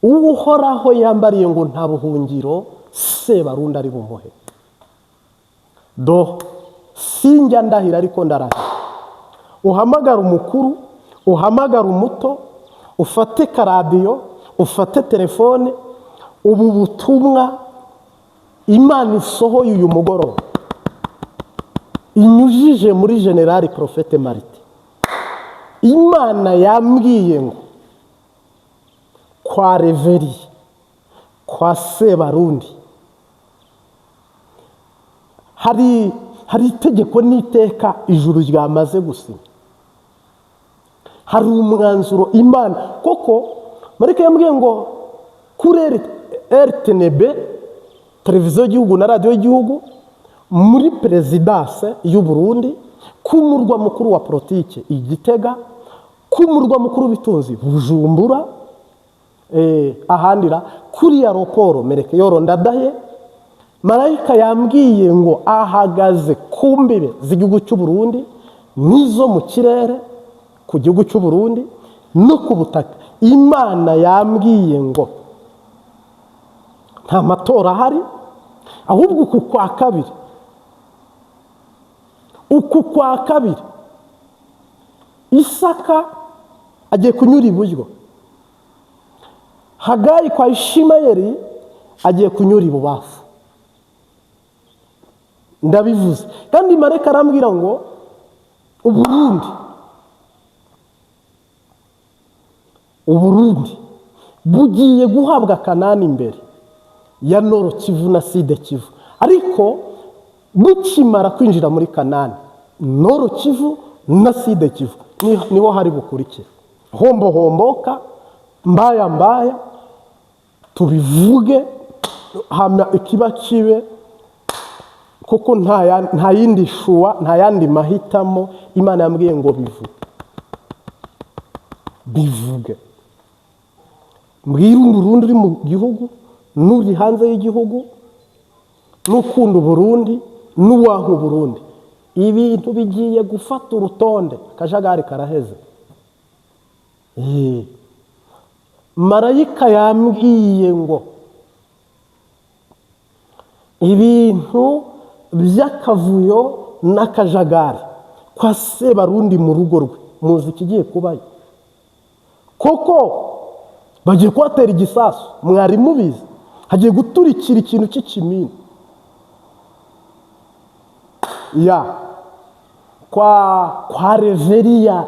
Uhoraho yambariye ngo nta buhungiro Sebarundi ari bumuhe. Do sinjya ndahira, ariko ndarahira. Uhamagara umukuru, uhamagara umuto, ufate karadiyo, ufate telefone. Ubu butumwa Imana isohoye uyu mugoroba inyujije muri Général Prophète Martin, Imana yambwiye ngo kwa Reveri, kwa Sebarundi, hari itegeko n'iteka ijuru ryamaze gusinya. Hari umwanzuro Imana koko marike yambwiye ngo kuri RTNB, televiziyo y'igihugu na radiyo y'igihugu, muri présidence y'u Burundi, ku murwa mukuru wa politiki i Gitega, ku murwa mukuru w'ubutunzi Bujumbura, ahandira kuri aéroport Melchior Ndadaye, marayika yambwiye ngo ahagaze ku mbibe z'igihugu cy'u Burundi n'izo mu kirere ku gihugu cy'u Burundi no ku butaka. Imana yambwiye ngo nta matora ahari, ahubwo uku kwa kabiri, uku kwa kabiri, Isaka agiye kunyura iburyo, Hagayi kwa Ishimayeli agiye kunyura ibubafu. Ndabivuze kandi mareka arambwira ngo Uburundi, Uburundi bugiye guhabwa Kanani imbere ya Nord Kivu na Sud Kivu. Ariko bukimara kwinjira muri Kanani, Nord Kivu na Sud Kivu niho hari bukurikira. Hombo homboka, mbaya mbaya, tubivuge hama ikiba kibe, kuko nta yindi choix, nta yandi mahitamo. Imana yambwiye ngo bivuge, bivuge, mbwire Umurundi uri mu gihugu n'uri hanze y'igihugu, n'ukunda Uburundi n'uwanka Uburundi, ibintu bigiye gufata urutonde, akajagari karaheze. Marayika yambwiye ngo ibintu by'akavuyo n'akajagari kwa Sebarundi mu rugo rwe, muzi ikigiye kubayo? Koko bagiye kuhatera igisasu, mwari mubizi? Hagiye guturikira ikintu cy'ikimini ya kwa Reveriya.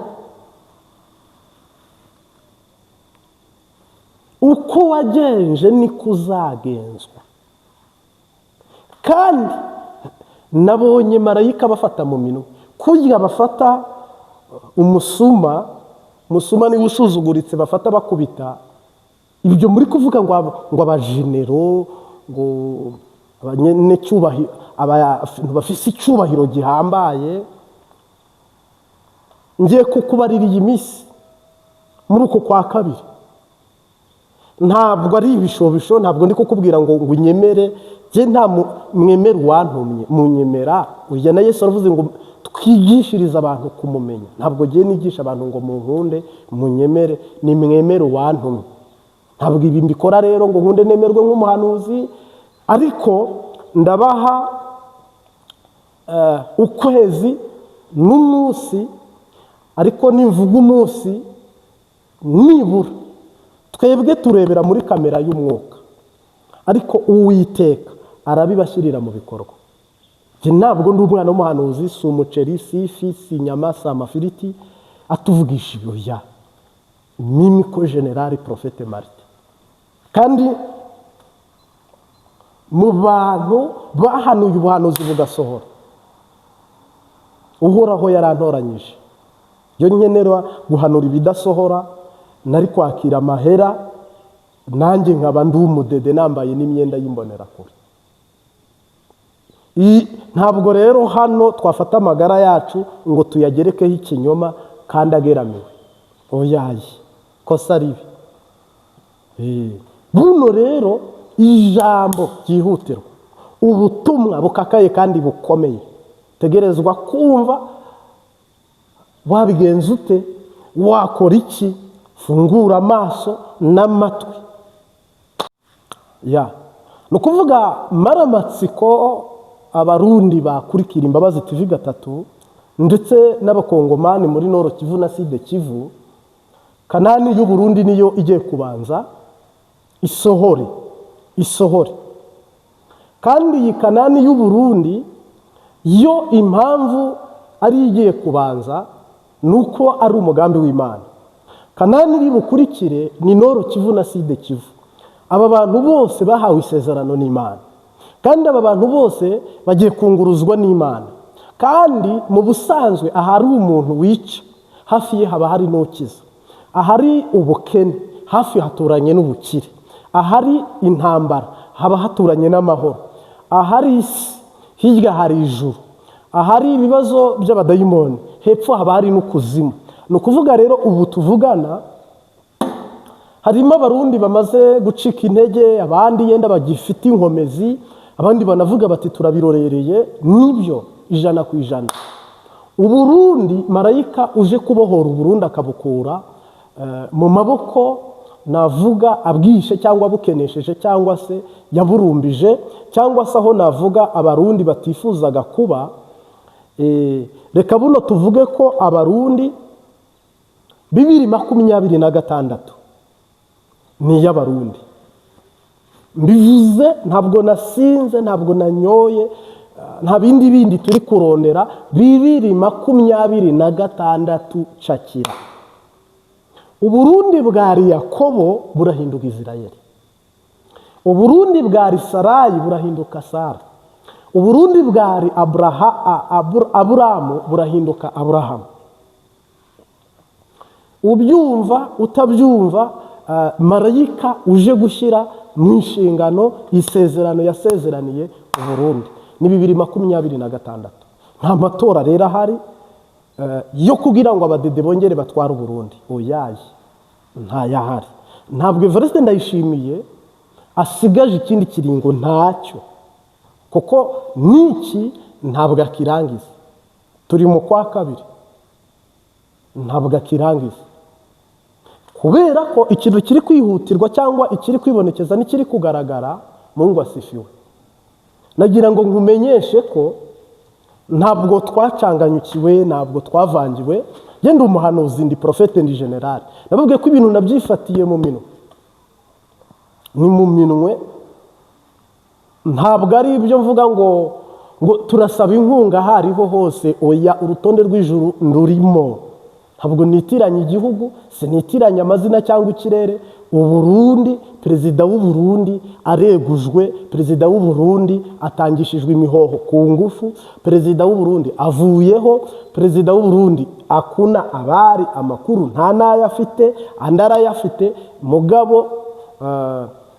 Uko wagenje niko uzagenzwa. Kandi nabonye marayika bafata mu minwe kurya bafata umusuma. Umusuma niwe usuzuguritse, bafata bakubita. Ibyo muri kuvuga ngo abajénéraux, ngo abanyecyubahiro, abantu bafise icyubahiro gihambaye, ngiye kukubarira iyi minsi muri uko kwa kabiri. Ntabwo ari ibishobisho, ntabwo ndi kukubwira ngo unyemere. Njye nta mwemere uwantumye, munyemera ujya na Yesu aravuze ngo twigishirize abantu kumumenya. Ntabwo ngiye nigisha abantu ngo munkunde, munyemere. Nimwemere uwantumye. Ntabwo ibi mbikora rero ngo nkunde nemerwe nk'umuhanuzi, ariko ndabaha ukwezi n'umunsi. Ariko nimvuga umunsi, nibura twebwe turebera muri kamera y'umwuka, ariko Uwiteka arabibashyirira mu bikorwa. Njye ntabwo ndi umwana w'umuhanuzi, si umuceri, si ifi, si inyama, si amafiriti atuvugisha ibyo. Mimi ko Général Prophète Martin, kandi mu bantu bahanuye ubuhanuzi bugasohora, Uhoraho yarantoranyije. Iyo nkenera guhanura ibidasohora, nari kwakira amahera, nanjye nkaba ndi umudede, nambaye n'imyenda y'imbonerakure. Ntabwo rero hano twafata amagara yacu ngo tuyagerekeho ikinyoma kandi ageramiwe. Oyaye, kosa ribi. Buno rero ijambo ryihutirwa, ubutumwa bukakaye kandi bukomeye, tegerezwa kumva. Wabigenza ute? Wakora iki? Fungura amaso n'amatwi. Ya, ni ukuvuga maramatsiko Abarundi bakurikira Imbabazi TV 3 ndetse n'Abakongomani muri Nord Kivu na Sud Kivu, Kanani y'Uburundi niyo igiye kubanza isohore, isohore. Kandi iyi Kanani y'Uburundi yo, impamvu ari igiye kubanza ni uko ari umugambi w'Imana. Kanani iri bukurikire ni Nord Kivu na Sud Kivu. Aba bantu bose bahawe isezerano n'Imana, kandi aba bantu bose bagiye kunguruzwa n'Imana. Kandi mu busanzwe ahari umuntu wica, hafi ye haba hari n'ukiza. Ahari ubukene, hafi haturanye n'ubukire. Ahari intambara, haba haturanye n'amahoro. Ahari isi, hirya hari ijuru. Ahari ibibazo by'abadayimoni, hepfo haba hari n'ukuzimu. Ni ukuvuga rero, ubu tuvugana harimo Abarundi bamaze gucika intege, abandi yenda bagifite inkomezi, abandi banavuga bati turabirorereye. Nibyo, 100%. Uburundi, marayika uje kubohora Uburundi akabukura mu maboko, navuga abwishe cyangwa abukenesheje cyangwa se yaburumbije cyangwa se aho navuga Abarundi batifuzaga kuba. Reka buno tuvuge ko Abarundi 2026 ni iy'Abarundi. Mbivuze ntabwo nasinze, ntabwo nanyoye, nta bindi bindi turi kurondera. 2026, cakira. Uburundi bwari Yakobo burahinduka Isirayeli. Uburundi bwari Sarayi burahinduka Sara. Uburundi bwari Aburamu burahinduka Aburahamu. Ubyumva utabyumva, marayika uje gushyira mu inshingano isezerano yasezeraniye Uburundi ni 2026. Nta matora rero ahari yo kugira ngo abadede bongere batware Uburundi. Oyaye, ntayahari. Ntabwo Evariste Ndayishimiye asigaje ikindi kiringo, ntacyo, kuko n'iki ntabwo akirangiza. Turi mu kwa kabiri, ntabwo akirangiza, kubera ko ikintu kiri kwihutirwa cyangwa ikiri kwibonekeza n'ikiri kugaragara. Mungu asifiwe. Nagira ngo nkumenyeshe ko ntabwo twacanganyukiwe, ntabwo twavangiwe. Genda, umuhanuzi, ndi prophète, ndi général. Nababwiye ko ibintu nabyifatiye mu minwe, ni mu minwe. Ntabwo ari ibyo mvuga ngo turasaba inkunga aho ariho hose. Oya, urutonde rw'ijuru ndurimo. Ntabwo nitiranya igihugu, sinitiranya amazina cyangwa ikirere. Uburundi, perezida w'Uburundi aregujwe, perezida w'Uburundi atangishijwe imihoho ku ngufu, perezida w'Uburundi avuyeho, perezida w'Uburundi akuna abari amakuru nta n'ayo afite, andi arayafite. Mugabo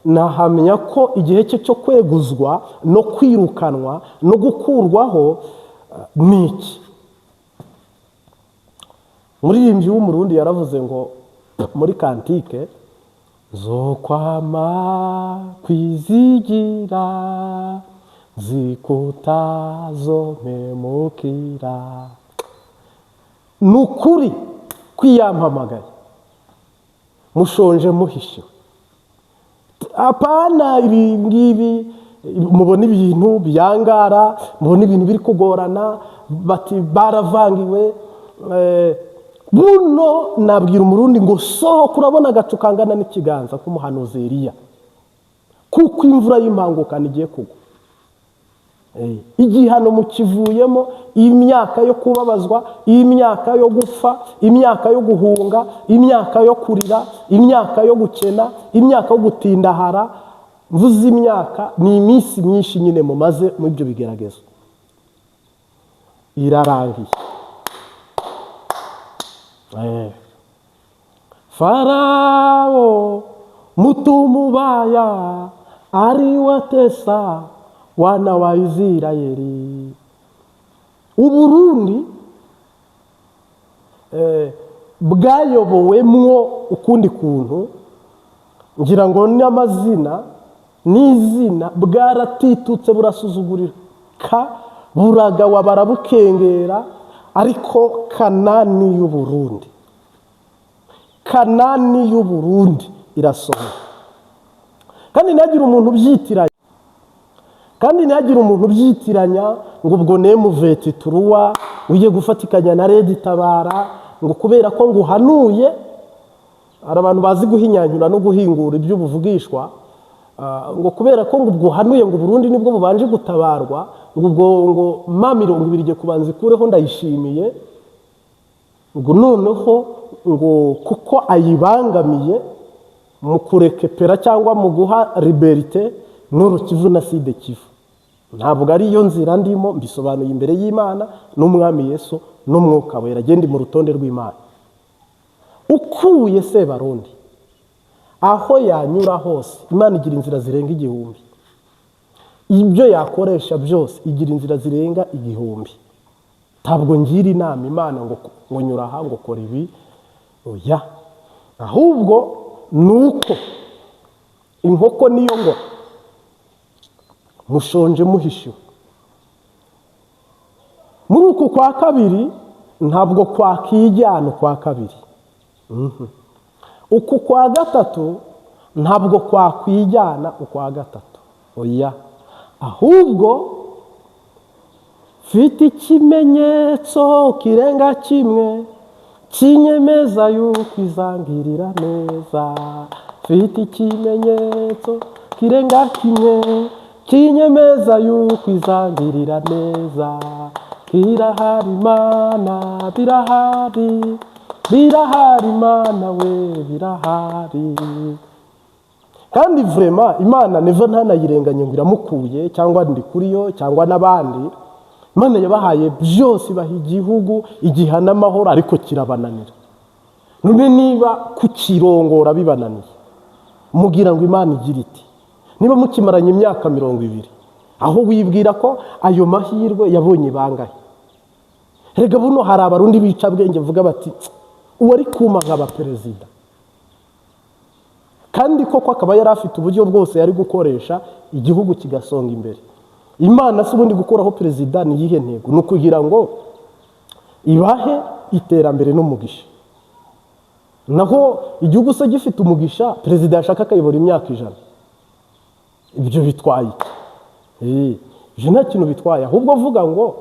nahamya ko igihe cye cyo kweguzwa no kwirukanwa no gukurwaho ni iki. Umuririmbyi w'Umurundi yaravuze ngo muri cantique: "Zokwama kwizigira, zikutazompemukira." Ni ukuri kwiyampamagaye, mushonje muhishiwe. Apana ibi ngibi mubona ibintu byangara, mubona ibintu biri kugorana, bati baravangiwe. Buno nabwira Umurundi ngo sohoka, urabona agacu kangana n'ikiganza k'umuhanuzi Eliya, kuko imvura y'impangukano igiye kugwa. Igihano mukivuyemo, imyaka yo kubabazwa, imyaka yo gupfa, imyaka yo guhunga, imyaka yo kurira, imyaka yo gukena, imyaka yo gutindahara. Mvuze imyaka, ni iminsi myinshi nyine mumaze muri ibyo bigeragezo, irarangiye. Farao mtu mubaya aliwatesa wana wa Israeli. Uburundi bwayobowemwo ukundi kuntu, ngira ngo n'amazina n'izina bwaratitutse, burasuzugurika, buragawa, barabukengera. Ariko Kanani y'Uburundi, Kanani y'Uburundi irasohora. Kandi ntihagire umuntu ubyitiranya, kandi ntihagire umuntu ubyitiranya ngo ubwo M23 ugiye gufatikanya na RED Tabara, ngo kubera ko ngo uhanuye. Hari abantu bazi guhinyanyura no guhingura iby'ubuvugishwa, ngo kubera ko ngo ubwo uhanuye ngo Burundi nibwo bubanje gutabarwa, ngo ubwo ngo M20 igiye kubanza ikureho Ndayishimiye, ngo noneho ngo kuko ayibangamiye mu kurekepera cyangwa mu guha liberté Nord Kivu na Sud Kivu. Ntabwo ari yo nzira ndimo. Mbisobanuye imbere y'Imana n'Umwami Yesu n'Umwuka Wera. Agenda mu rutonde rw'Imana. Ukuye Sebarundi aho yanyura hose, Imana igira inzira zirenga 1000. Ibyo yakoresha byose, igira inzira zirenga 1000. Ntabwo ngira inama Imana ngo nyura aha, ngo kora ibi, oya. Ahubwo ni uko inkoko niyo ngo mushonje muhishiwe. Muri uku kwa kabiri ntabwo kwakijyana ukwa kabiri. Uku kwa gatatu ntabwo kwakwijyana ukwa gatatu, oya. Ahubwo mfite ikimenyetso kirenga kimwe kinyemeza yuko izangirira neza. Mfite ikimenyetso kirenga kimwe kinyemeza yuko izangirira neza. Kirahari Mana, birahari, birahari Mana we, birahari. Kandi vraiment Imana Neva ntanayirenganye ngo iramukuye cyangwa ndi kuri yo cyangwa n'abandi. Imana yabahaye byose, ibaha igihugu, igiha n'amahoro, ariko kirabananira. None niba kukirongora bibananiye, mugira ngo Imana igira iti niba mukimaranye imyaka 20? Aho wibwira ko ayo mahirwe yabonye bangahe? Rega buno hari Abarundi bica bwenge bavuga bati: "Uwari kuma nkaba perezida." Kandi koko akaba yari afite uburyo bwose yari gukoresha igihugu kigasonga imbere. Imana se ubundi gukuraho perezida ni iyihe ntego? Ni ukugira ngo ibahe iterambere n'umugisha. Naho igihugu se gifite umugisha, perezida yashaka akayobora imyaka 100, ibyo bitwaye iki? Ibyo nta kintu bitwaye. Ahubwo avuga ngo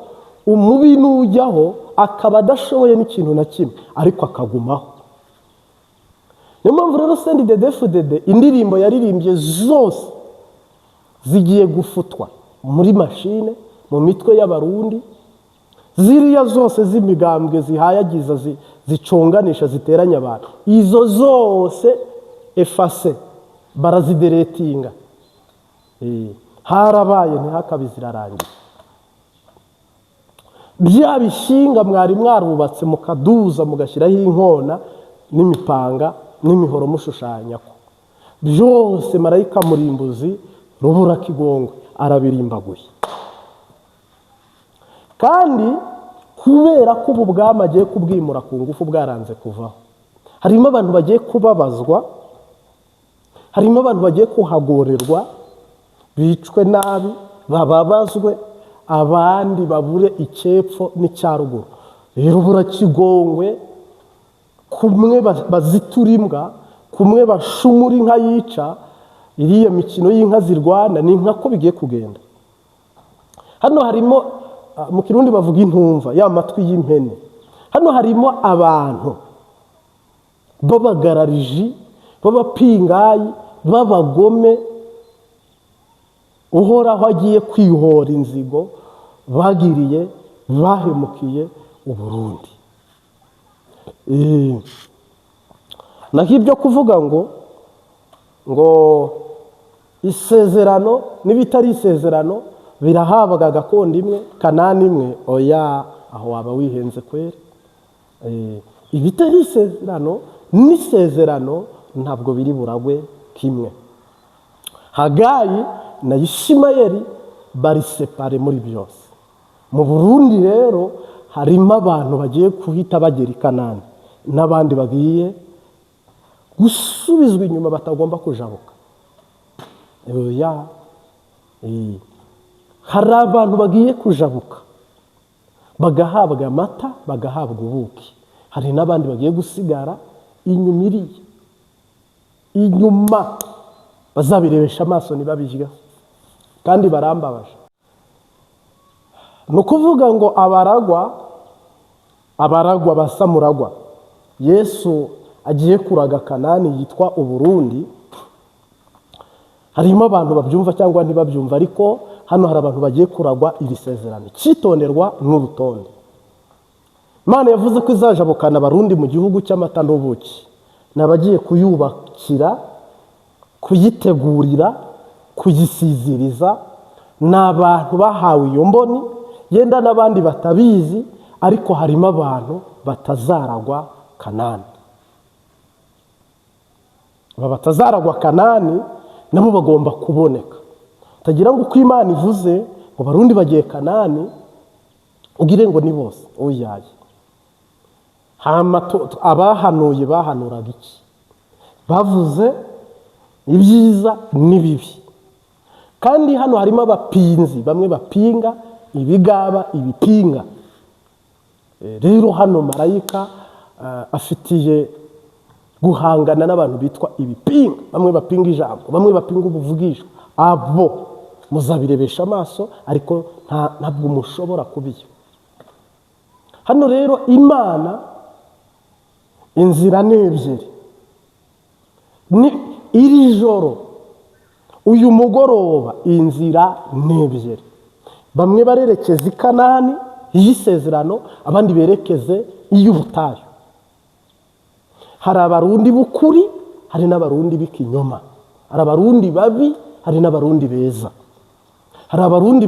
umubi nujyaho akaba adashoboye n'ikintu na kimwe, ariko akagumaho. Niyo mpamvu rero CNDD-FDD indirimbo yaririmbye zose zigiye gufutwa muri mashine, mu mitwe y'Abarundi. Ziriya zose z'imigambwe zihayagiza, ziconganisha, ziteranya abantu, izo zose efase, barazideretinga. Harabaye ntihakabe, zirarangiye. Bya bishinga mwari mwarubatse mukaduza, mugashyiraho inkona n'imipanga n'imihoro, mushushanya ko byose, marayika murimbuzi rubura kigongwe arabirimbaguye. Kandi kubera ko ubu bwami agiye kubwimura ku ngufu bwaranze kuvaho, harimo abantu bagiye kubabazwa, harimo abantu bagiye kuhagorerwa, bicwe nabi, bababazwe, abandi babure icyepfo n'icya ruguru. Rero burakigongwe kumwe bazitura imbwa, kumwe bashumura inka yica. Iriya mikino y'inka zirwana ni nka ko bigiye kugenda. Hano harimo, mu Kirundi bavuga intumva ya matwi y'impene. Hano harimo abantu b'abagarariji, b'abapingayi, b'abagome Uhoraho agiye kwihora inzigo bagiriye, bahemukiye Uburundi. Naho ibyo kuvuga ngo isezerano n'ibitari isezerano birahabwa gakondo imwe, Kanani imwe, oya, aho waba wihenze kweri. Ibitari isezerano n'isezerano ntabwo biri buragwe kimwe. Hagayi na Ishimayeli bari séparés muri byose. Mu Burundi rero harimo abantu bagiye guhita bagera i Kanani n'abandi bagiye gusubizwa inyuma, batagomba kujabuka. Oya. Hari abantu bagiye kujabuka bagahabwa amata, bagahabwa ubuki. Hari n'abandi bagiye gusigara inyuma, iriya inyuma. Bazabirebesha amaso ntibabirya, kandi barambabaje. Ni ukuvuga ngo abaragwa basamuragwa Yesu agiye kuraga Kanani yitwa Uburundi. Harimo abantu babyumva cyangwa ntibabyumva, ariko hano hari abantu bagiye kuragwa iri sezerano. Icyitonderwa n'urutonde: Imana yavuze ko izajabukana Abarundi mu gihugu cy'amata n'ubuki. Ni abagiye kuyubakira, kuyitegurira, kuyisiziriza. Ni abantu bahawe iyo mboni, yenda n'abandi batabizi, ariko harimo abantu batazaragwa Kanani. Aba batazaragwa Kanani nabo bagomba kuboneka. Utagira ngo uko Imana ivuze ngo Barundi bagiye Kanani, ugire ngo ni bose. Oyaye. Hama abahanuye bahanuraga iki? Bavuze ibyiza n'ibibi. Kandi hano harimo abapinzi, bamwe bapinga ibigaba, ibipinga. Rero hano marayika afitiye guhangana n'abantu bitwa ibipinga, bamwe bapinga ijambo, bamwe bapinga ubuvugishwa. Abo muzabirebesha amaso, ariko ntabwo mushobora kubiyo. Hano rero Imana, inzira ni ebyiri. Ni iri joro, uyu mugoroba, inzira ni ebyiri: bamwe barerekeza i Kanani y'isezerano, abandi berekeze iy'ubutayu. Hari Abarundi b'ukuri, hari n'Abarundi b'ikinyoma. Hari Abarundi babi, hari n'Abarundi beza. Hari Abarundi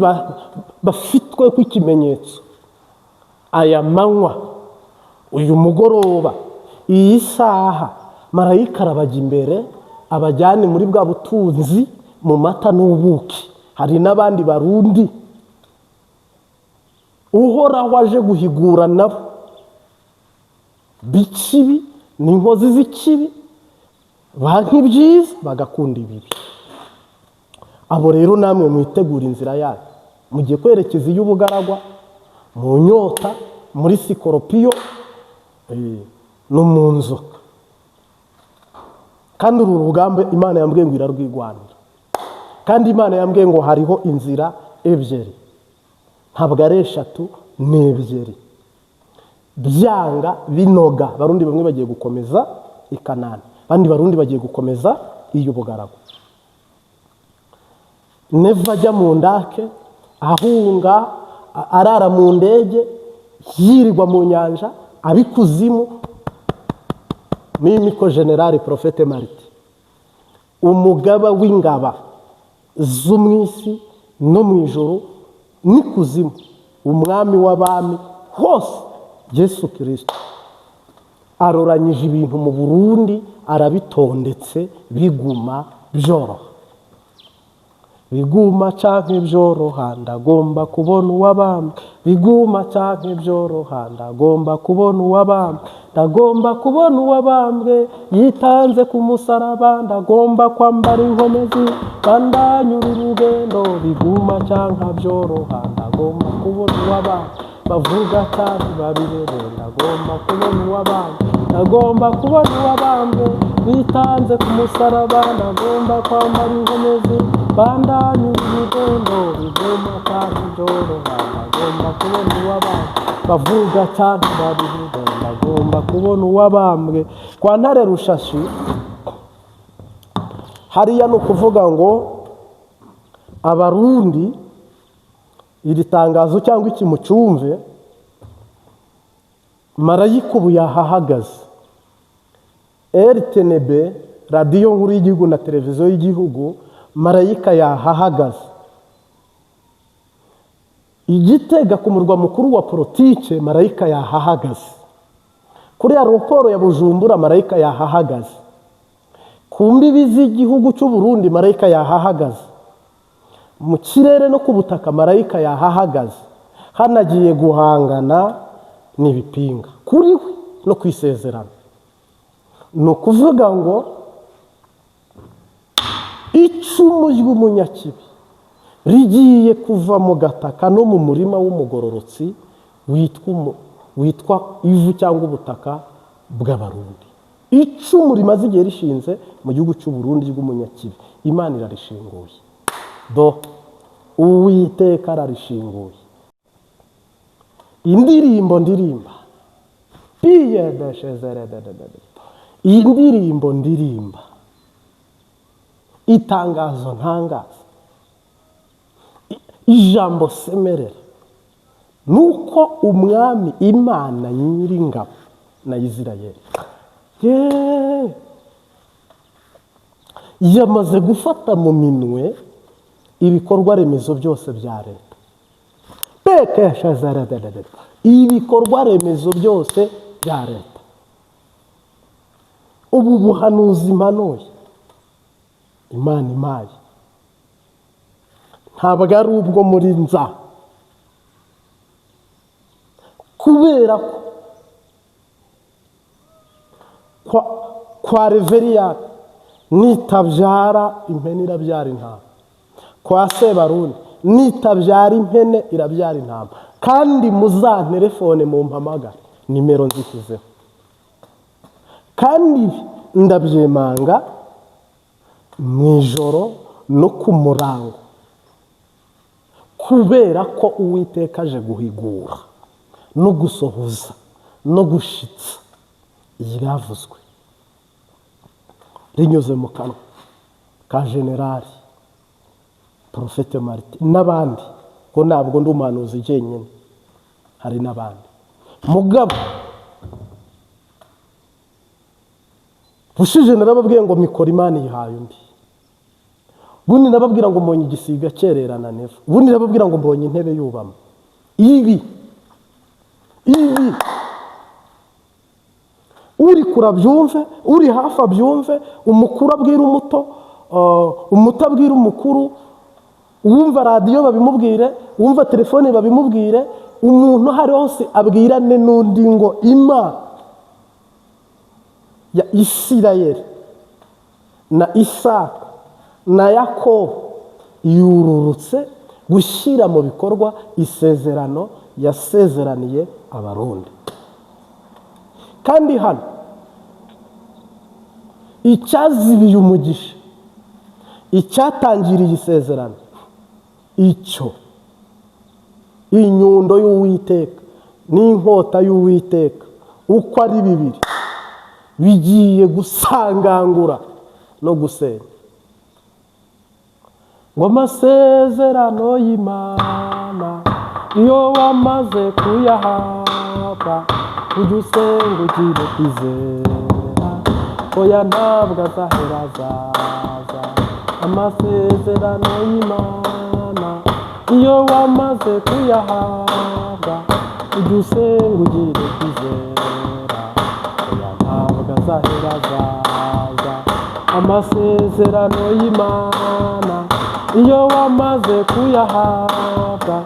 bafitwe kw'ikimenyetso. Aya manywa, uyu mugoroba, iyi saha, marayika arabajya imbere, abajyane muri bwa butunzi, mu mata n'ubuki. Hari n'abandi Barundi Uhoraho aje guhigura nabo b'ikibi, ni inkozi z'ikibi, banka ibyiza bagakunda ibibi. Abo rero namwe mwitegura inzira yayo, mugiye kwerekeza iy'ubugaragwa, mu nyota, muri sikoropiyo no mu nzoka. Kandi uru rugamba Imana yambwiye ngo irarwigwanira. Kandi Imana yambwiye ngo hariho inzira ebyiri, ntabwo ari eshatu, ni ebyiri. Byanga binoga, Barundi bamwe bagiye gukomeza i Kanani, abandi Barundi bagiye gukomeza iy'ubugaragwa. Neva ajya mu ndake, ahunga, arara mu ndege, yirirwa mu nyanja, abikuzimu. Mimiko General Prophète Martin, umugaba w'ingaba zo mu isi no mu ijoro n'ikuzimu, umwami w'abami hose, Yesu Kirisito aroranyije ibintu mu Burundi, arabitondetse, biguma byoroha. Biguma canke byoroha, ndagomba kubona uwabambwe. Biguma canke byoroha, ndagomba kubona uwabambwe. Ndagomba kubona uwabambwe yitanze ku musaraba. Ndagomba kwambara inkomezi, bandanyura urugendo. Biguma canke byoroha, ndagomba kubona uwabambwe. Bavuga canke babirebe, ndagomba kubona uwabambwe. Ndagomba kubona uwabambwe bitanze ku musaraba. Ndagomba kwambara inkomezi, bandanyura urugendo. Biguma canke byoroha, ndagomba kubona uwabambwe. Bavuga canke babirebe, ndagomba kubona uwabambwe. Kwa Ntare Rushashi hariya, ni ukuvuga ngo Abarundi, iri tangazo cyangwa iki mucyumve: marayika ubu yahahagaze. RTNB, Radiyo Nkuru y'Igihugu na Televiziyo y'Igihugu, marayika yahahagaze. Igitega, ku murwa mukuru wa politike, marayika yahahagaze. Kuri aéroport ya Bujumbura, marayika yahahagaze. Ku mbibi z'igihugu cy'u Burundi, marayika yahahagaze. Mu kirere no ku butaka, marayika yahahagaze. Hanagiye guhangana n'ibipinga kuri we no ku isezerano. Ni ukuvuga ngo icumu ry'umunyakibi rigiye kuva mu gataka no mu murima w'umugororotsi witwa ivu cyangwa ubutaka bw'Abarundi. Icumu rimaze igihe rishinze mu gihugu cy'u Burundi rw'umunyakibi, Imana irarishinguye. Do Uwiteka ararishinguye. Indirimbo ndirimba, iyi ndirimbo ndirimba, itangazo ntangaza, ijambo semerera, nuko Umwami Imana Nyiringabo na Isirayeli yamaze gufata mu minwe ibikorwa remezo byose bya leta, ibikorwa remezo byose bya leta. Ubu buhanuzi mpanuye, Imana imaye, ntabwo ari ubwo muri nza, kubera ko kwa Reveriyani nitabyara impene irabyara intama, kwa Sebarundi nitabyara impene irabyara intama. Kandi muzanterefone mumpamagare, nimero nzishyizeho. Kandi ndabyemanga mu ijoro no ku murango, kubera ko Uwiteka aje guhigura no gusohoza no gushitsa ibyavuzwe rinyuze mu kanwa ka Generali Porofete Marite n'abandi, ko ntabwo ndi umuhanuzi jyenyine, hari n'abandi. Mugabo bushije narababwiye ngo mikoro Imana iyihaye undi, ubundi nababwira ngo mbonye igisiga cyererana neva, ubundi nababwira ngo mbonye intebe yubama. Ibi uri kure abyumve, uri hafi abyumve, umukuru abwira umuto, umuto abwira umukuru, uwumva radiyo babimubwire, uwumva telefone babimubwire, umuntu aho ari hose abwirane n'undi ngo Imana ya Isirayeli na Isaka na Yakobo yururutse gushyira mu bikorwa isezerano yasezeraniye Abarundi. Kandi hano icyazibiye umugisha, icyatangiriye isezerano, icyo inyundo y'Uwiteka n'inkota y'Uwiteka uko ari bibiri bigiye gusangangura no gusenya. Ngo amasezerano y'Imana iyo wamaze kuyahabwa, ujye usenga ugire kwizera, oya ntabwo azahera azaza. Amasezerano y'Imana iyo wamaze kuyahabwa, ujye usenga ugire kwizera, oya ntabwo azahera azaza. Amasezerano y'Imana iyo wamaze kuyahabwa,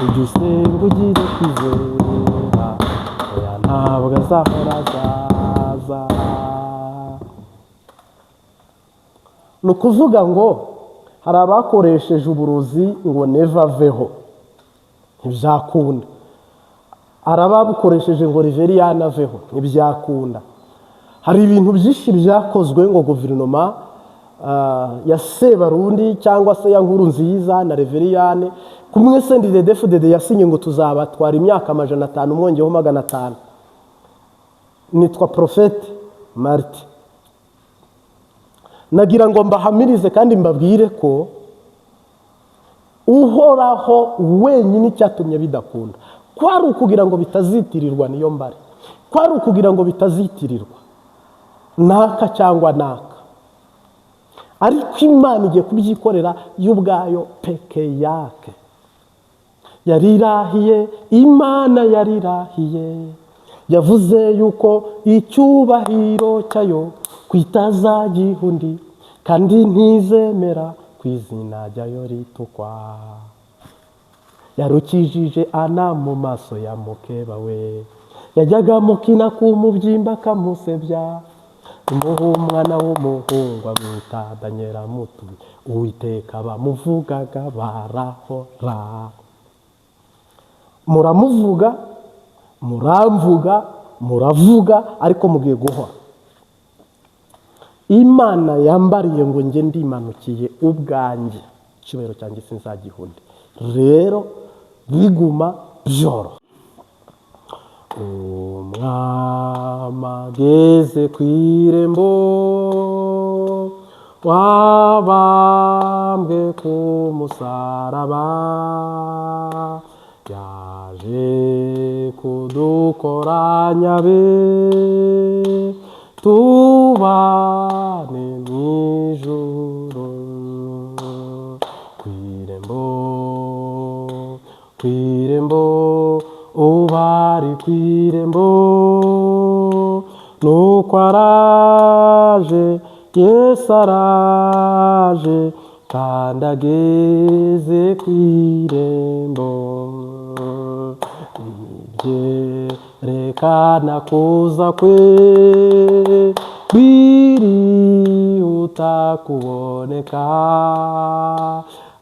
ujye usenga ugire kwizera, oya ntabwo azahora azaza. Ni ukuvuga ngo hari abakoresheje uburozi ngo neva aveho, ntibyakunda. Hari ababukoresheje ngo Reveriyani aveho, ntibyakunda. Hari ibintu byinshi byakozwe ngo guverinoma ya Sebarundi cyangwa se ya Nkuru Nziza na Reveriyani kumwe CNDD-FDD yasinye ngo tuzabatwara imyaka 500 mwongeyeho 500. Nitwa Porofete Marite, nagira ngo mbahamirize kandi mbabwire ko Uhoraho wenyine icyatumye bidakunda kwari ukugira ngo bitazitirirwa niyo mbare, kwari ukugira ngo bitazitirirwa naka cyangwa naka, ariko Imana igiye kubyikorera yo ubwayo peke yake. Yarirahiye, Imana yarirahiye, yavuze yuko icyubahiro cyayo kwitazagiha undi, kandi ntizemera ku izina ryayo ritukwa. Yarukijije Ana mu maso ya mukeba we, yajyaga mukina ku mubyimba akamusebya, umuha umwana w'umuhungu amwita Daniela mutuye. Uwiteka bamuvugaga barahora. Muramuvuga, muramvuga, muravuga, ariko mugiye guhora. Imana yambariye ngo njye ndimanukiye ubwanjye, icyubahiro cyanjye sinzagihunde. Rero biguma byoroha. Umwami ageze ku irembo, wabambwe ku musaraba, yaje kudukoranya be, tubane mu ijuru. Ku irembo, ku irembo, ubari ku irembo, nuko araje, Yesu araje, kandi ageze ku irembo. Byerekana kuza kwe birihuta kuboneka,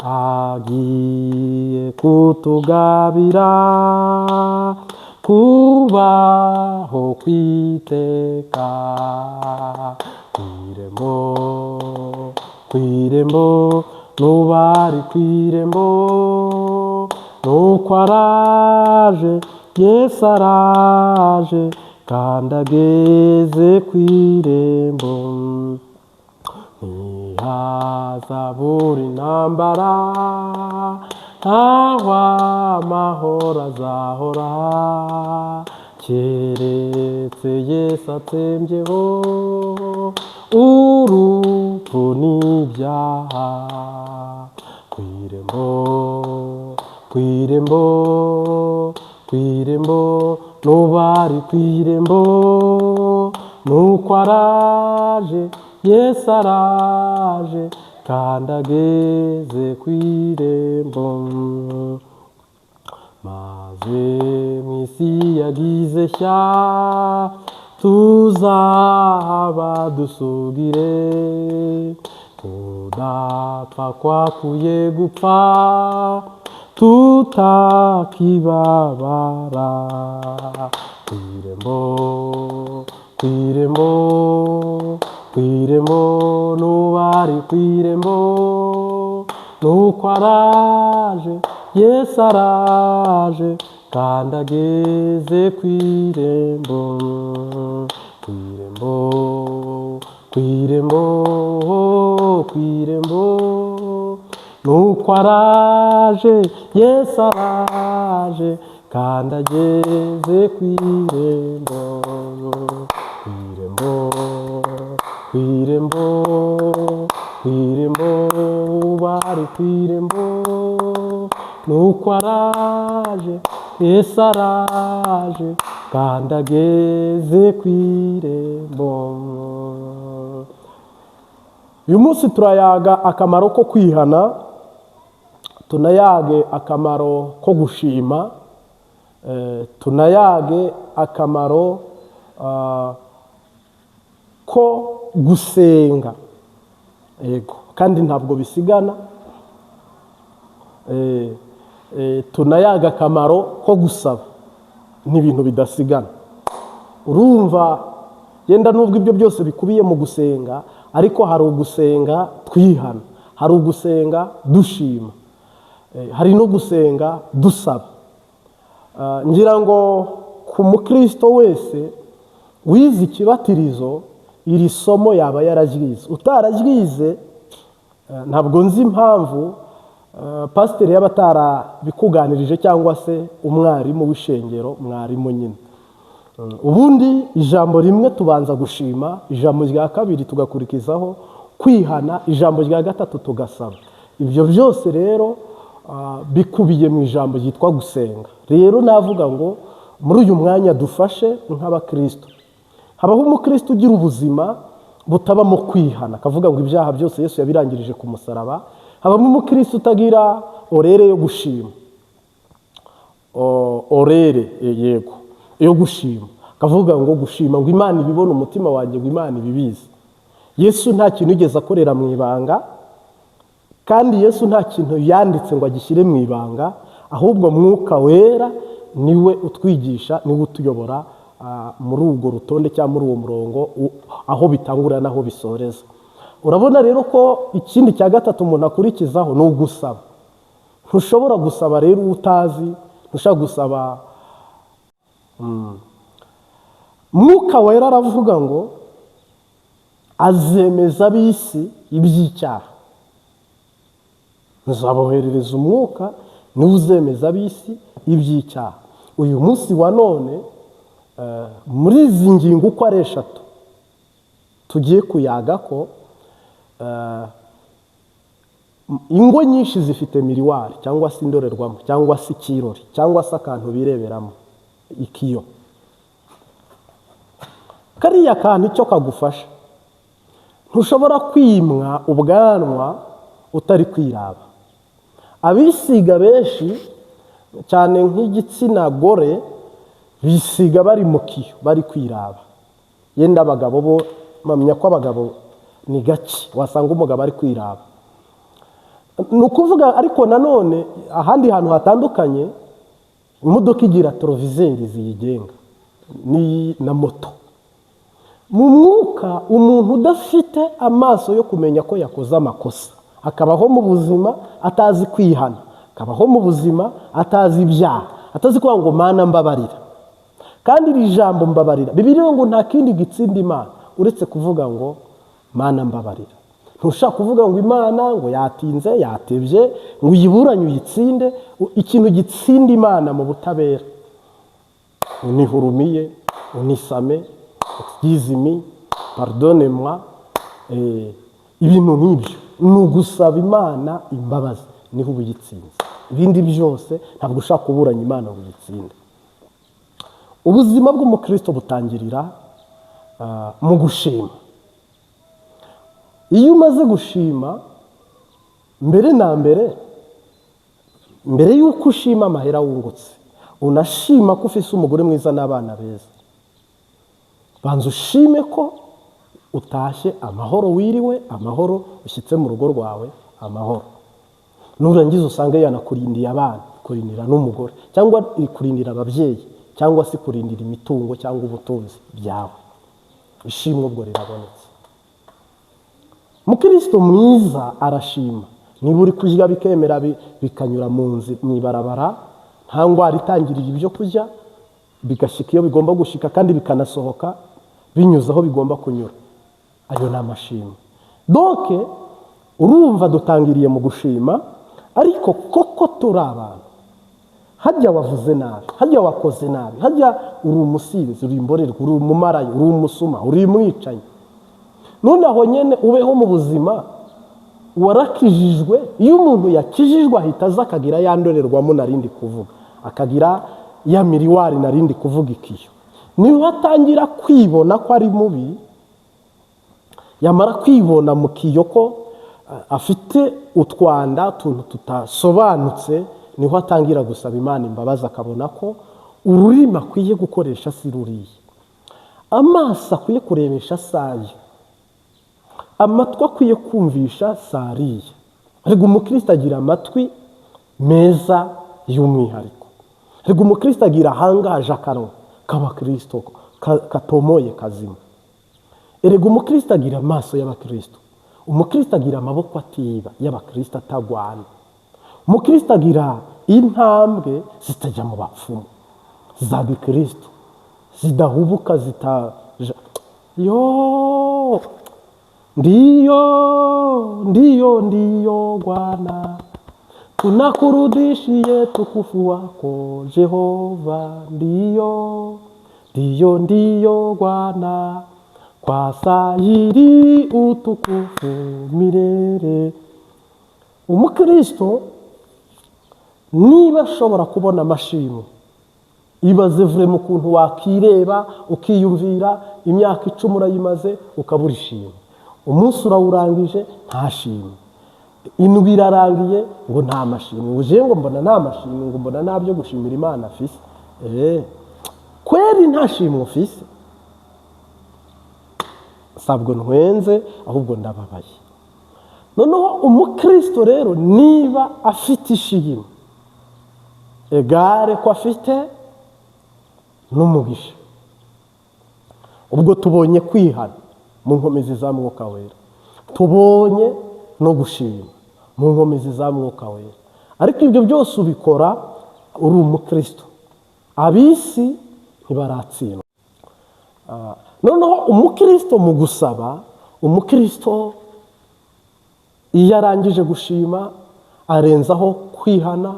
agiye kutugabira kubaho kwiteka. Ku irembo, ku irembo, n'ubari ku irembo, nuko araje, Yesu araje, kandi ageze ku irembo. Ntihazabura intambara, ntaho amahoro azahora, keretse Yesu atsembyeho urupfu n'ibyaha. Ku irembo, ku irembo, ku irembo, n'ubari ku irembo, nuko araje, Yesu araje, kandi ageze ku irembo. Maze mu isi yagize shya, tuzaba dusugire, kudapfa kwakuye gupfa, tutakibabara. Ku irembo, ku irembo, ku irembo, n'ubari ku irembo, nuko araje, Yesu araje, kandi ageze ku irembo. Ku irembo, ku irembo, ku irembo, nuko araje, Yesu araje, kandi ageze ku irembo. Ku irembo, ku irembo, ku irembo, bari ku irembo, nuko araje, Yesu araje, kandi ageze ku irembo. Uyu munsi turayaga akamaro ko kwihana, tunayage akamaro ko gushima, tunayage akamaro ko gusenga. Yego, kandi ntabwo bisigana. Tunayaga akamaro ko gusaba, n'ibintu bidasigana. Urumva yenda nubwo ibyo byose bikubiye mu gusenga, ariko hari ugusenga twihana, hari ugusenga dushima, hari no gusenga dusaba. Ngira ngo ku mukristo wese wize ikibatirizo, iri somo yaba yararyize. Utararyize, ntabwo nzi impamvu pasiteri yaba atarabikuganirije, cyangwa se umwarimu w'ishengero, mwarimu nyine. Ubundi ijambo rimwe tubanza gushima, ijambo rya kabiri tugakurikizaho kwihana, ijambo rya gatatu tugasaba. Ibyo byose rero bikubiye mu ijambo ryitwa gusenga. Rero navuga ngo muri uyu mwanya dufashe nk'abakristo, habaho umukristo ugira ubuzima butabamo kwihana, akavuga ngo ibyaha byose Yesu yabirangirije ku musaraba. Habamo umukristo utagira horaire yo gushima, Horaire, yego, yo gushima, akavuga ngo gushima ngo Imana ibibona umutima wanjye, ngo Imana ibibizi. Yesu nta kintu yigeze akorera mu ibanga, kandi Yesu nta kintu yanditse ngo agishyire mu ibanga, ahubwo Mwuka Wera niwe utwigisha, niwe utuyobora. muri urwo rutonde cyangwa muri uwo murongo, aho bitangurira n'aho bisoreza. Urabona rero ko ikindi cya gatatu umuntu akurikizaho ni ugusaba. Ntushobora gusaba rero uwo utazi, ntushobora gusaba. Mwuka Wera aravuga ngo azemeza ab'isi iby'icyaha. Nzaboherereza Umwuka, niwe uzemeza ab'isi iby'icyaha. Uyu munsi wa none, muri izi ngingo uko ari eshatu tugiye kuyaga ko ingo nyinshi zifite miroir cyangwa se indorerwamo cyangwa se ikirori cyangwa se akantu bireberamo, ikiyo. Kariya kantu icyo kagufasha, ntushobora kwimwa ubwanwa utari kwiraba. Abisiga benshi cyane, nk'igitsina gore, bisiga bari mu kiyo, bari kwiraba. Yenda abagabo bo, mpamya ko abagabo ni gake wasanga umugabo ari kwiraba. Ni ukuvuga, ariko nanone ahandi hantu hatandukanye, imodoka igira rétroviseur ziyigenga, ni na moto. Mu mwuka, umuntu udafite amaso yo kumenya ko yakoze amakosa, akabaho mu buzima atazi kwihana, akabaho mu buzima atazi ibyaha, atazi kuvuga ngo: "Mana, mbabarira." Kandi iri jambo "mbabarira", Bibiliya ngo nta kindi gitsinda Imana uretse kuvuga ngo: "Mana, mbabarira." Ntushaka kuvuga ngo Imana ngo yatinze, yatebye, ngo uyiburanye uyitsinde. Ikintu gitsinda Imana mu butabera: "Unihurumie, unisamehe, excuse me, pardonne-moi", ibintu nk'ibyo. Ni ugusaba Imana imbabazi, niho uba uyitsinze. Ibindi byose, ntabwo ushaka kuburanya Imana ngo uyitsinde. Ubuzima bw'umukristo butangirira mu gushima. Iyo umaze gushima, mbere na mbere, mbere y'uko ushima amahera wungutse, unashima ko ufise umugore mwiza n'abana beza, banza ushime ko utashye amahoro, wiriwe amahoro, ushyitse mu rugo rwawe amahoro. Nurangiza usange yanakurindiye abana, kurindira n'umugore, cyangwa kurindira ababyeyi, cyangwa se kurindira imitungo cyangwa ubutunzi byawe. Ishimwe ubwo rirabonetse. Mukristo mwiza arashima. Niba uri kurya bikemera, bikanyura mu nzi mu ibarabara, nta ndwara itangiriye ibyo kurya, bigashyika iyo bigomba gushika kandi bikanasohoka binyuze aho bigomba kunyura, ayo ni amashimwe. Donc urumva dutangiriye mu gushima. Ariko koko turi abantu, hajya wavuze nabi, hajya wakoze nabi, hajya uri umusinzi, uri imborerwa, uri umumarayo, uri umusuma, uri umwicanyi. None aho nyine ubeho mu buzima warakijijwe. Iyo umuntu yakijijwe, ahita aza akagira ya ndorerwamo narindi kuvuga, akagira ya miroir narindi kuvuga, ikiyo. Niho atangira kwibona ko ari mubi. Yamara kwibona mu kiyo ko afite utwanda, utuntu tutasobanutse, niho atangira gusaba Imana imbabazi, akabona ko ururimi akwiye gukoresha si ruriya, amaso akwiye kurebesha sayo, amatwi akwiye kumvisha sariya. Ariko umukristo agira amatwi meza y'umwihariko. Ariko umukristo agira ahangaje akanwa k'abakristo katomoye, kazima. Erega umukristo agira amaso y'abakristo. Umukristo agira amaboko atiba y'abakristo, atagwana. Umukristo agira intambwe zitajya mu bapfumu, za gikristo, zidahubuka, zitaja yo. "Ndiyo, ndiyo, ndiyo Bwana, tunakurudishie tukufu wako Jehova. Ndiyo, ndiyo, ndiyo Bwana, kwa sayiri utukufu milele." Umukristo niba ashobora kubona amashimwe, ibaze vraiment ukuntu wakireba ukiyumvira imyaka 10 urayimaze ukabura ishimwe, umunsi urawurangije nta shimwe, indwi irarangiye ngo nta mashimwe, uje ngo mbona nta mashimwe, ngo mbona nta byo gushimira Imana afise. Kweri nta shimwe ufise? Sabwo ntwenze, ahubwo ndababaye. Noneho umukristo rero niba afite ishimwe, égale ko afite n'umugisha. Ubwo tubonye kwihana mu nkomezi za Mwuka Wera, tubonye no gushima mu nkomezi za Mwuka Wera. Ariko ibyo byose ubikora uri umukristo, ab'isi ntibaratsindwa. Noneho umukristo mu gusaba, umukristo iyo arangije gushima arenzaho kwihana,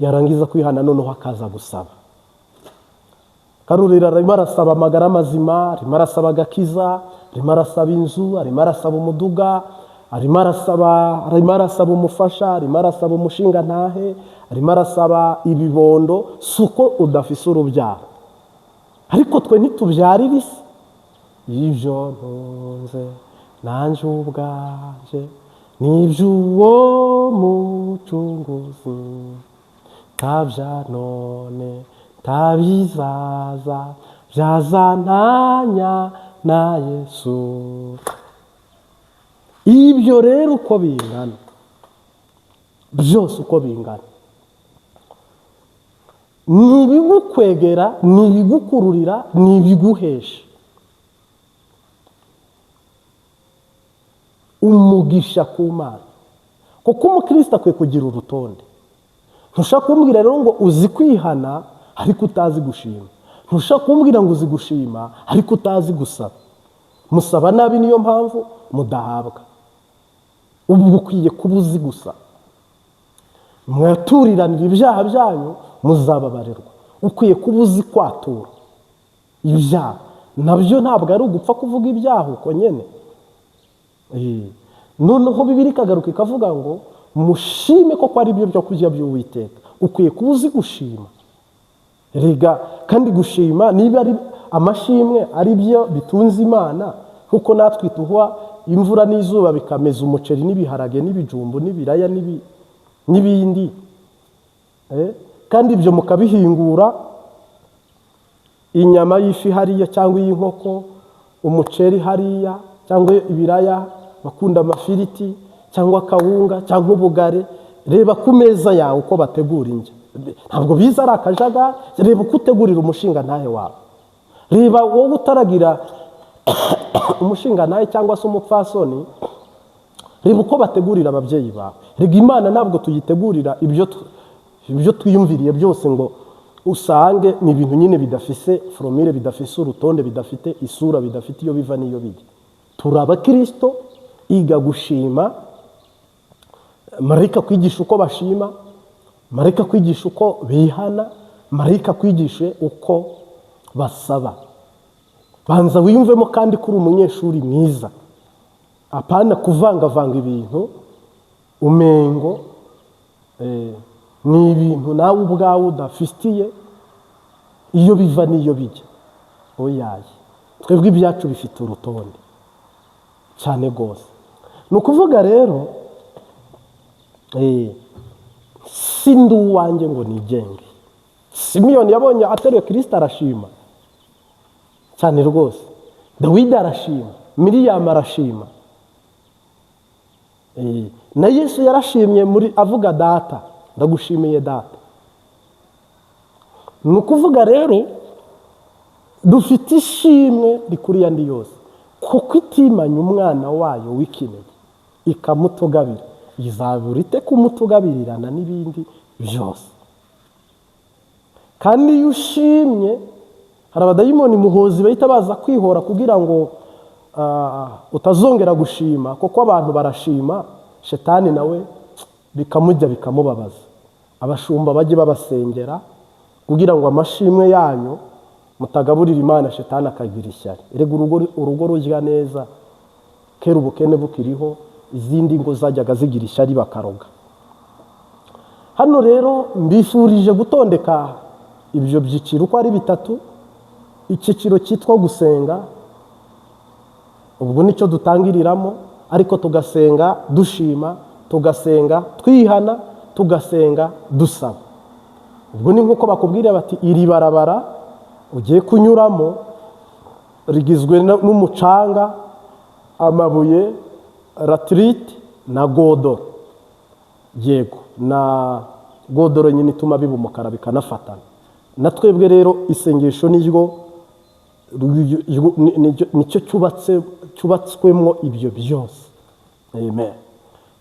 yarangiza kwihana noneho akaza gusaba. Karurira arimo arasaba amagara mazima, arimo arasaba agakiza, arimo arasaba inzu, arimo arasaba umuduga, arimo arasaba umufasha, arimo arasaba umushinga ntahe, arimo arasaba ibibondo. Si uko udafise urubyaro, ariko twe ntitubyarira isi. Ibyo ntunze nanjye ubwanjye n'iby'uwo mucunguzi, ntabya none ntabizaza byazantanya na Yesu. Ibyo rero uko bingana byose, uko bingana, ni ibigukwegera, ni ibigukururira, ni ibiguhesha umugisha ku Mana, kuko umukristo akwiye kugira urutonde. Ntushobora kumbwira rero ngo uzi kwihana ariko utazi gushima, ntushobora kumbwira ngo uzi gushima ariko utazi gusaba. Musaba nabi, niyo mpamvu mudahabwa. Ubu ukwiye kuba uzi gusa. Mwaturiranira ibyaha byanyu muzababarirwa. Ukwiye kuba uzi kwatura ibyaha, nabyo ntabwo ari ugupfa kuvuga ibyaha uko nyine. Noneho Bibiliya ikagaruka ikavuga ngo mushime koko ari byo byo kurya by'Uwiteka. Ukwiye kuba uzi gushima rega, kandi gushima niba ari amashimwe ari byo bitunze Imana, nkuko natwe tuha imvura n'izuba bikameza umuceri n'ibiharage n'ibijumbu n'ibiraya n'ibindi, kandi ibyo mukabihingura inyama y'ifi hariya cyangwa iy'inkoko, umuceri hariya cyangwa ibiraya, bakunda amafiriti cyangwa akawunga cyangwa ubugari. Reba ku meza yawe uko bategura indyo, ntabwo biza ari akajagari. Reba uko utegurira umushinga ntahe wawe. Reba wowe utaragira umushinga ntahe cyangwa se umupfasoni, reba uko bategurira ababyeyi bawe. Rega Imana ntabwo tuyitegurira ibyo twiyumviriye byose ngo usange ni ibintu nyine bidafise formule, bidafise urutonde, bidafite isura, bidafite iyo biva n'iyo bijya. Turi abakirisito, iga gushima. Marayika kwigisha uko bashima, marayika kwigisha uko bihana, marayika kwigishe uko basaba. Banza wiyumvemo kandi ko uri umunyeshuri mwiza, apana kuvangavanga ibintu umengo ni ibintu nawe ubwawe udafitiye iyo biva n'iyo bijya. Oyaye, twebwe ibyacu bifite urutonde cyane rwose. Ni ukuvuga rero, si ndi uwanjye ngo nigenge. Simiyoni yabonye ateruye Kirisito arashima cyane rwose, Dawidi arashima, Miriyamu arashima, na Yesu yarashimye muri avuga: "Data, ndagushimiye Data." Ni ukuvuga rero dufite ishimwe rikuriye andi yose, kuko itimanye umwana wayo w'ikinege ikamutugabira, izabura ite kumutugabirirana n'ibindi byose? Kandi iyo ushimye, hari abadayimoni muhozi bahita baza kwihora kugira ngo utazongera gushima, kuko abantu barashima, shetani nawe bikamujya bikamubabaza. Abashumba bajye babasengera kugira ngo amashimwe yanyu mutagaburira Imana, shetani akagira ishyari. Erega urugo rurya neza, kera ubukene bukiriho, izindi ngo zajyaga zigira ishyari bakaroga. Hano rero mbifurije gutondeka ibyo byiciro uko ari bitatu. Icyiciro cyitwa gusenga, ubwo nicyo dutangiriramo, ariko tugasenga dushima, tugasenga twihana, tugasenga dusaba. Ubwo ni nk'uko bakubwira bati: "Iri barabara ugiye kunyuramo rigizwe n'umucanga, amabuye, latérite na godoro." Yego, na godoro nyine ituma biba umukara bikanafatana. Na twebwe rero isengesho niryo Nicyo cyubatswemo ibyo byose. Amen.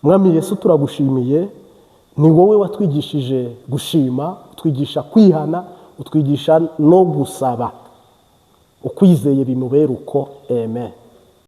Mwami Yesu, turagushimiye. Ni wowe watwigishije gushima, utwigisha kwihana, utwigisha no gusaba. Ukwizeye bimubera uko. Amen.